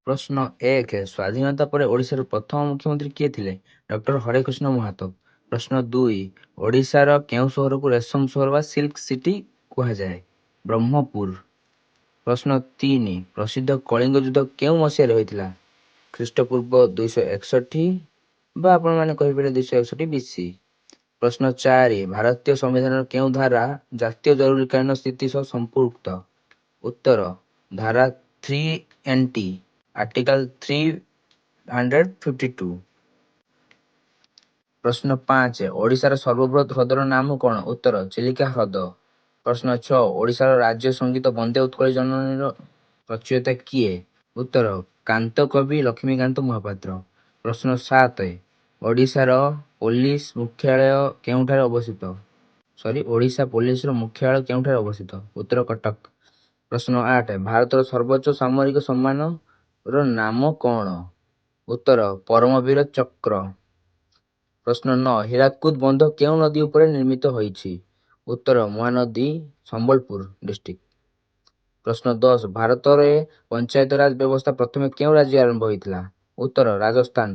ପ୍ରଶ୍ନ 1, ସ୍ୱାଧୀନତା ପରେ ଓଡ଼ିଶାର ପ୍ରଥମ ମୁଖ୍ୟମନ୍ତ୍ରୀ କିଏ ଥିଲେ? ଡକ୍ଟର ହରେକୃଷ୍ଣ ମହାତାବ। ପ୍ରଶ୍ନ 2, ଓଡ଼ିଶାର କେଉଁ ସହରକୁ ରେଶମ ସହର ବା ସିଲ୍କ ସିଟି କୁହାଯାଏ? ବ୍ରହ୍ମପୁର। ପ୍ରଶ୍ନ 3, ପ୍ରସିଦ୍ଧ କଳିଙ୍ଗ ଯୁଦ୍ଧ କେଉଁ ମସିହାରେ ହୋଇଥିଲା? ଖ୍ରୀଷ୍ଟପୂର୍ବ 261 ବା ଆପଣମାନେ କହିପାରିବେ 261 ବିସି। ପ୍ରଶ୍ନ 4, ଭାରତୀୟ ସମ୍ବିଧାନର କେଉଁ ଧାରା ଜାତୀୟ ଜରୁରୀକାଳୀନ ସ୍ଥିତି ସହ ସମ୍ପୃକ୍ତ? ଉତ୍ତର, ଧାରା 3NT, article 352। ପ୍ରଶ୍ନ 5, ଓଡ଼ିଶାର ସର୍ବବୃହତ୍ ହ୍ରଦର ନାମ କ'ଣ? ଉତ୍ତର, ଚିଲିକା ହ୍ରଦ। ପ୍ରଶ୍ନ 6, ଓଡ଼ିଶାର ରାଜ୍ୟ ସଙ୍ଗୀତ ବନ୍ଦେ ଉତ୍କଳ ଜନନୀର ରଚୟିତା କିଏ? ଉତ୍ତର, କାନ୍ତ କବି ଲକ୍ଷ୍ମୀକାନ୍ତ ମହାପାତ୍ର। ପ୍ରଶ୍ନ 7, ଓଡ଼ିଶାର ପୋଲିସ ମୁଖ୍ୟାଳୟ କେଉଁଠାରେ ଅବସ୍ଥିତ? ସରି, ଓଡ଼ିଶା ପୋଲିସର ମୁଖ୍ୟାଳୟ କେଉଁଠାରେ ଅବସ୍ଥିତ? ଉତ୍ତର, କଟକ। ପ୍ରଶ୍ନ 8, ଭାରତର ସର୍ବୋଚ୍ଚ ସାମରିକ ସମ୍ମାନର ନାମ କ'ଣ? ଉତ୍ତର, ପରମବୀର ଚକ୍ର। ପ୍ରଶ୍ନ 9, ହୀରାକୁଦ ବନ୍ଧ କେଉଁ ନଦୀ ଉପରେ ନିର୍ମିତ ହୋଇଛି? ଉତ୍ତର, ମହାନଦୀ, ସମ୍ବଲପୁର ଡିଷ୍ଟ୍ରିକ୍ଟ। ପ୍ରଶ୍ନ 10, ଭାରତରେ ପଞ୍ଚାୟତରାଜ ବ୍ୟବସ୍ଥା ପ୍ରଥମେ କେଉଁ ରାଜ୍ୟରେ ଆରମ୍ଭ ହୋଇଥିଲା? ଉତ୍ତର, ରାଜସ୍ଥାନ।